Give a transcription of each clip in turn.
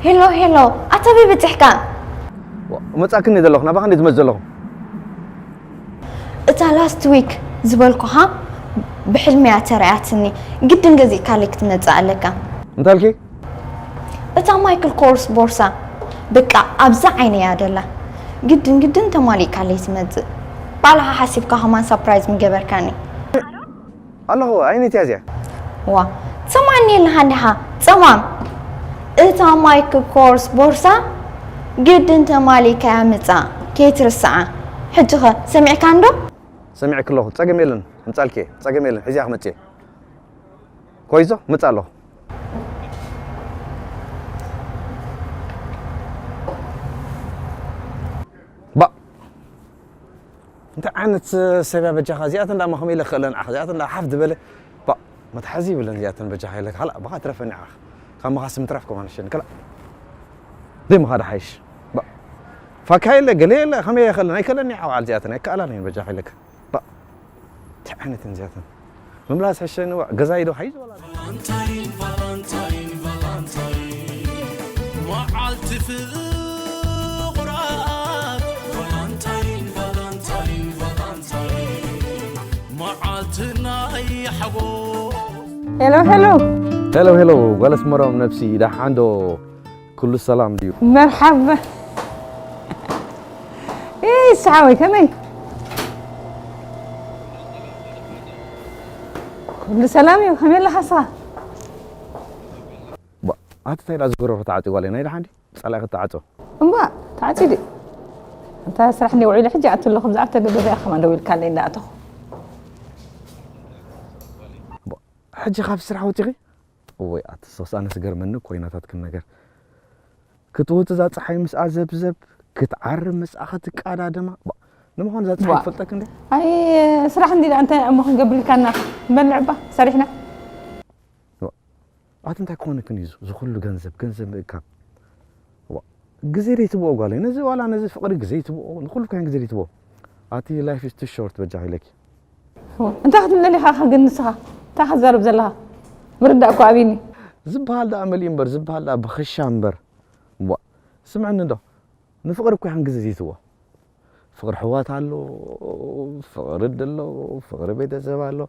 ሄሎ ሄሎ፣ ኣታ ኣበይ በጺሕካ? ዋ፣ መጻክኒ ዘለኹ፣ ናባኻ እንዴ ዝመጽእ ዘለኹ? እታ ላስት ዊክ ዝበልኩኻ ብሕልሚ እያ ተራእያትኒ። ግድን ገዚእካለይ ክትመጽእ ኣለካ። እንታይ ኣልኪ? እታ ማይክል ኮርስ ቦርሳ፣ በቃ ኣብዛ ዓይነይ እያ ደላ። ግድን ግድን ተማሊእካለይ ትመጽእ። ባዕልኻ ሓሲብካ ከማን ሳፕራይዝ ምገበርካኒ። ኣለኹ፣ ኣይነትያ እዚኣ። ዋ፣ ትሰምዓኒ ኣለኻ እንዲኻ? ጸማም። እታ ማይክል ኮርስ ቦርሳ ግድን ተማሊእካያ ምጻእ፣ ከይትርስዓ። ሕጂ ኸ ሰሚዕካ እንዶ? ሰሚዕኪ ኣለኹ፣ ጸገም የለን፣ ምጻልኪ እየ፣ ጸገም የለን፣ ሒዚኣ ክመጽእ እየ። ኮይዞ፣ ምጻእ ኣለኹ። ባእ። እንታይ ዓይነት ሰብ እያ በጃኻ? እዚኣተን ደኣ ከመይ ኢለ ክኽእለን ዓኽ? እዚኣተን ደኣ ሓፍ ዝበለ፣ ባእ፣ መትሓዚ ይብለን እዚኣተን በጃኻ ኢለ፣ ካላእ፣ ብኻ ትረፈኒ ዓኽ። ካብ ምኻስ ምትራፍ ከማን ሸን፣ ካላእ። ደይ ምኻድ ሓይሽ። ባእ። ፋካ የለ፣ ገለ የለ፣ ከመይ የኽእለን? ኣይክእለኒ ዓው ዓል እዚኣተን፣ ኣይከኣላን እየን በጃኻ ኢለካ። ባእ። እንታይ ዓይነት እየን እዚኣተን? ምምላስ ሕሸኒ፣ ዋ፣ ገዛይ ዶ ሓይዝ ወላ? ቫላንታይን፣ ቫላንታይን፣ ቫላንታይን፣ መዓልቲ ፍቑራት። ቫላንታይን፣ ቫላንታይን፣ ቫላንታይን፣ መዓልቲ ናይ ሓጎስ። ሄሎ፣ ሄሎ። ሄሎ፣ ሄሎ፣ ጓል ኣስመሮም ነብሲ፣ ደሓን ዶ? ኩሉ ሰላም ድዩ? መርሓባ። ኤይ፣ ሰሓወይ፣ ከመይ? ኩሉ ሰላም እዩ፣ ከመይ ኣለኻ ንስኻ? ባ፣ ኣቲ እንታይ ደኣ ዝጎረሮ ተዓጽዩ ጓለይ፣ ናይ ደሓን ድዩ? ጸላኢ ክትዓጾ? እምባ፣ ተዓጽዩ ድዩ? እንታ ስራሕ እንደ ውዒለ ሕጂ ኣቱ ኣለኹ፣ ብዛዕባ ተገደደ ኢኻ ከማን ደዊልካለይ እንዳኣተኹ። ባ፣ ሕጂ ካብ ስራሕ ወጺኺ? እወይ፣ ኣቲ ሶስ፣ ኣነ ዝገርመኒ እኮ እዩ ናታትክን ነገር። ክትወጽእ እዛ ጸሓይ ምስኣ ዘብዘብ፣ ክትዓርብ ምስኣ ክትቃዳደማ። ባ፣ ንምዃኑ እዛ ጸሓይ ባ። ትፈልጠክ እንዴ? ኣይ፣ ስራሕ እንዲ ደኣ እንታይ እሞ ክንገብር ኢልካና? ንበልዕ እባ፣ ሰሪሕና። ባ፣ ኣቲ እንታይ ክኾነክን እዩ እዚ፣ እዚ ኩሉ ገንዘብ፣ ገንዘብ ምእካብ? ዋ፣ ግዜ ደይትብኦ ጓለይ፣ ነዚ ዋላ ነዚ ፍቕሪ ግዜ ይትብኦ፣ ንኹሉ እኳ ግዜ ደይትብኦ። ኣቲ ላይፍ ኢዝ ቱ ሾርት በጃኺ ኢለኪ። እንታይ ክትብለኒ ኢኻ ግን ንስኻ? እንታይ ክትዛረብ ዘለኻ? ምርዳእ እኮ ኣብዩኒ። ዝበሃል ደኣ መሊኡ እምበር፣ ዝበሃል ደኣ ብኽሻ እምበር። ዋ፣ ስምዕኒ እንዶ፣ ንፍቕሪ እኮ ኢኻን ግዜ ዘይትብኦ። ፍቕሪ ኣሕዋት ኣሎ፣ ፍቕሪ ኣደ ኣሎ፣ ፍቕሪ ቤተሰብ ኣሎ።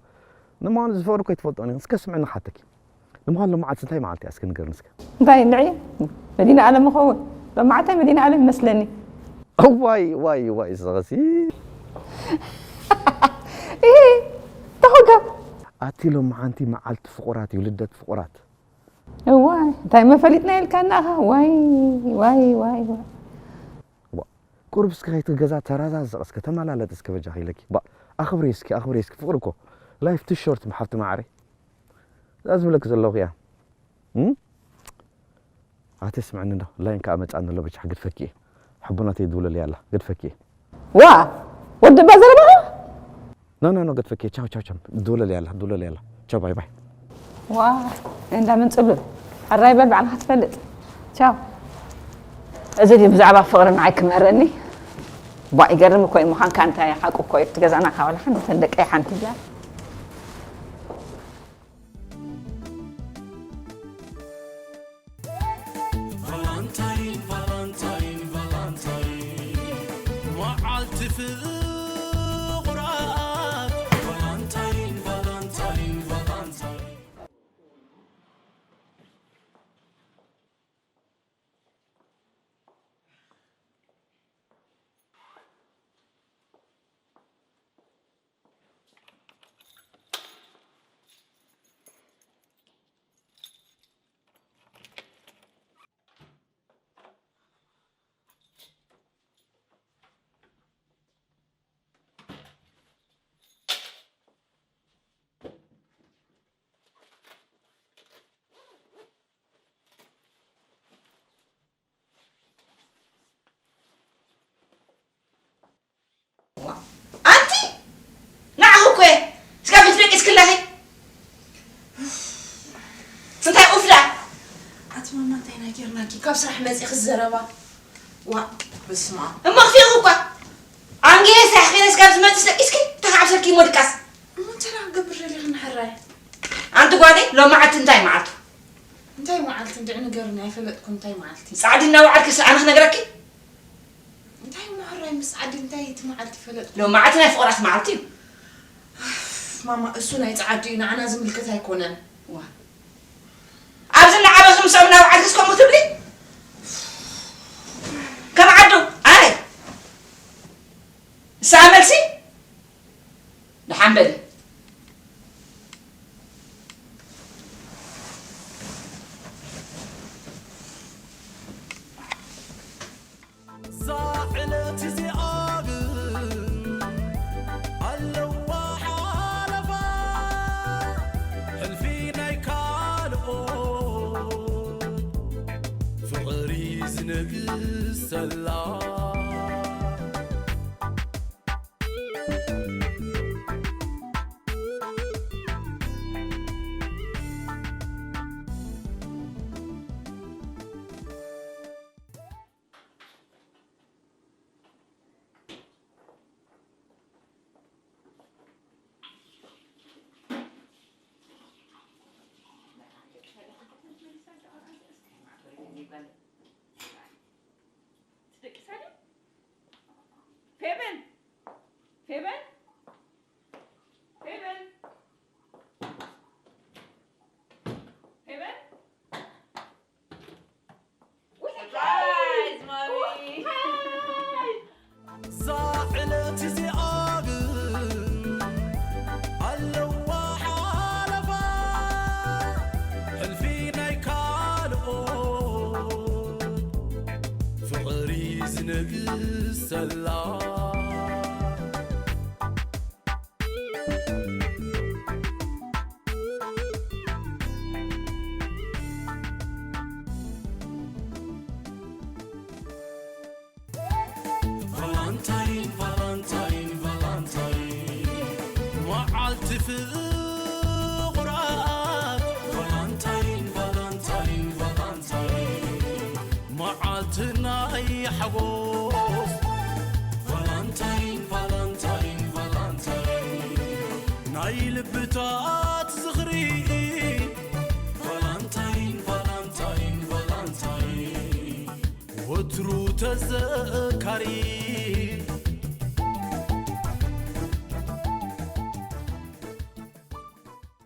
ንምዃኑ እዚ ፍቕሪ እኮ ኣይትፈልጦን ኢኽን። እስከ ስምዕኒ ክሓተኪ። ንምዃኑ ሎማዓት እንታይ መዓልቲ እያ? እስኪ ንገርኒ እስከ። እንታይ ንዒ? መዲና ኣለም ይኸውን። ሎማዓት እንታይ መዲና ኣለም ይመስለኒ። እዋይ፣ ዋይ፣ ዋይ፣ ስኸሲ። ኢሂ፣ ተኾጋ። ኣቲ ሎማዓንቲ መዓልቲ ፍቑራት እዩ፣ ልደት ፍቑራት። እዋይ፣ እንታይ መፈሊጥና ኢልካና ኢኻ? ዋይ፣ ዋይ፣ ዋይ፣ ዋይ። ዋ፣ ቁሩብ እስከ ከይትገዛ ተረዛዘቕ እስከ፣ ተመላለጥ እስከ በጃኺ ኢለኪ። ባ፣ ኣኽብሪ እስኪ፣ ኣኽብሪ እስኪ፣ ፍቕሪ እኮ ላይፍ ቱ ሾርት፣ ሓብቲ ማዕረይ። እዛ ዝብለኪ ዘለኹ እያ። እም? ኣቲ ስምዕኒ እንዶ፣ ላይን ከኣ መጻኒ ኣሎ፣ በጃኺ ግድፈኪ እየ። ሕቡናተይ ድውለለይ ኣላ፣ ግድፈኪ እየ። ዋ፣ ወዲ እባ ዘረባኻ? ኖ፣ ኖ፣ ኖ፣ ግድፈኪ እየ። ቻው፣ ቻው፣ ቻው። ድውለለይ ኣላ፣ ድውለለይ ኣላ። ቻው፣ ባይ፣ ባይ። ዋ፣ እንዳ ምን ጽሉል። ሕራይ በል ባዕልኻ ትፈልጥ። ቻው። እዚ ድዩ ብዛዕባ ፍቕሪ ንዓይ ክምህረኒ? ቧ፣ ይገርም እኮ እዩ ምዃንካ፣ እንታይ ሓቁ እኮ እዩ። እቲ ገዛና ካብ ዋላ ሓንቲ፣ እተን ደቀይ ሓንቲ እያ። ቫላንታይን፣ ቫላንታይን፣ ቫላንታይን፣ መዓልቲ ፍቑራት። ቫላንታይን፣ ቫላንታይን፣ ቫላንታይን። ኣንቲ ንዓኺ እኮ እየ። እስካብ ሕጂ ደቂስክላኺ? እንታይ ኡፍ ደኣ? ኣቲ ማማ፣ እንታይ ኢና ጌርናኪ? ካብ ስራሕ መጺኺ ዘረባ። ዋ፣ በስመ ኣብ። እሞ ክፊእኺ እኳ። ኣንጊሀ ስራሕ ከይደ እስካብ ዝመጽእ ደቂስኪ፣ እንታይ ክዓብሰልኪ እሞ ድቃስ? እሞ እንታይ ደኣ ክገብር ደሊኺ ንሕራይ? ኣንቲ ጓለይ፣ ሎማዓንቲ እንታይ መዓልቱ? እንተ እንታይ መዓልቲ እንድዒ ንገርኒ፣ ኣይፈለጥኩን። እንታይ መዓልቲ? ጻዕዲ እናወዓልክስ ኣነ ክነግረኪ? እንታይ እሞ ሕራይ ምስ ጻዕዲ፣ እንታይ እቲ መዓልቲ ፈለጥኩ? ሎ መዓልቲ ናይ ፍቕራት መዓልቲ እዩ። ማማ፣ እሱ ናይ ጻዕዲ እዩ፣ ንዓና ዝምልከት ኣይኮነን። ዋ። ኣብዚ እናዓበኹም ሰብ እናወዓልክስ ከምኡ ትብሊ? ከም ዓዱ፣ ኣይ። እሳ መልሲ? ደሓን በሊ። እዛ ዕለት እዚኣ ግን ኣለዋ ሓለፋ፣ ሕልፊ ናይ ካልኦት ፍቕሪ ዝነግሰላ። ፌበን! ፌበን! ፌበን! ፌበን! Surprise, mommy! እዛ ዕለት እዚኣ ግን ኣለዋ ሓለፋ፣ ሕልፊ ናይ ካልኦት ፍቕሪ ዝነግሰላ። ቫላንታይን፣ ቫላንታይን፣ ቫላንታይን፣ መዓልቲ ፍቑራት። ቫላንታይን፣ ቫላንታይን፣ ቫላንታይን፣ መዓልቲ ናይ ሓጎስ። ቫላንታይን፣ ቫላንታይን፣ ቫላንታይን፣ ናይ ልብታት ዝኽሪ። ቫላንታይን፣ ቫላንታይን፣ ቫላንታይን፣ ወትሩ ተዘካሪ።